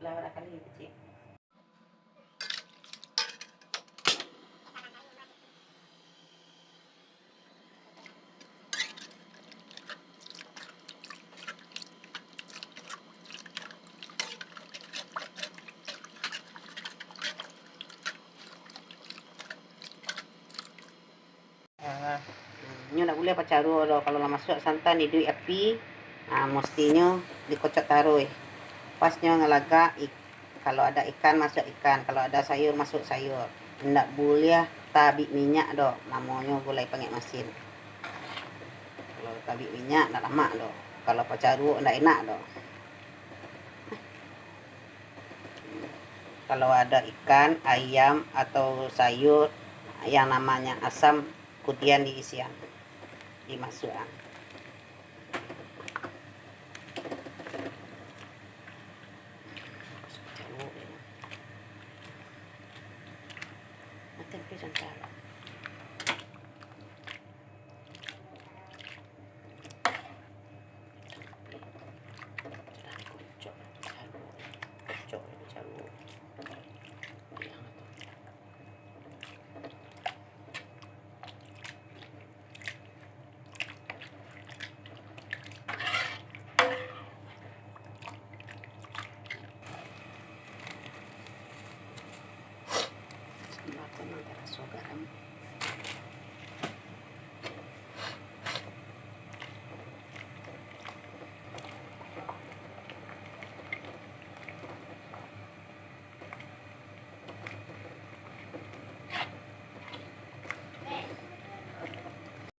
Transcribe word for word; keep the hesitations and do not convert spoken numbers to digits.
Lah, barangkali kecil. Ah, nyo ndak buliah pacaruak doh. Kalau lah masuak santan iduik api, ah, mustinyo dikocok taruih. Pas nyo ngalagak, ik-, kalau ada ikan, masuak ikan. Kalau ada sayur, masuak sayur. Ndak buliah tabik minyak doh, namonyo gulai pangek masin. Kalau tabik minyak, ndak lamak doh. Kalau pacaruak, ndak enak doh. Kalau ada ikan, ayam, atau sayur yang namanya asam, kudian diisian, dimasuakan. Macam tu contoh.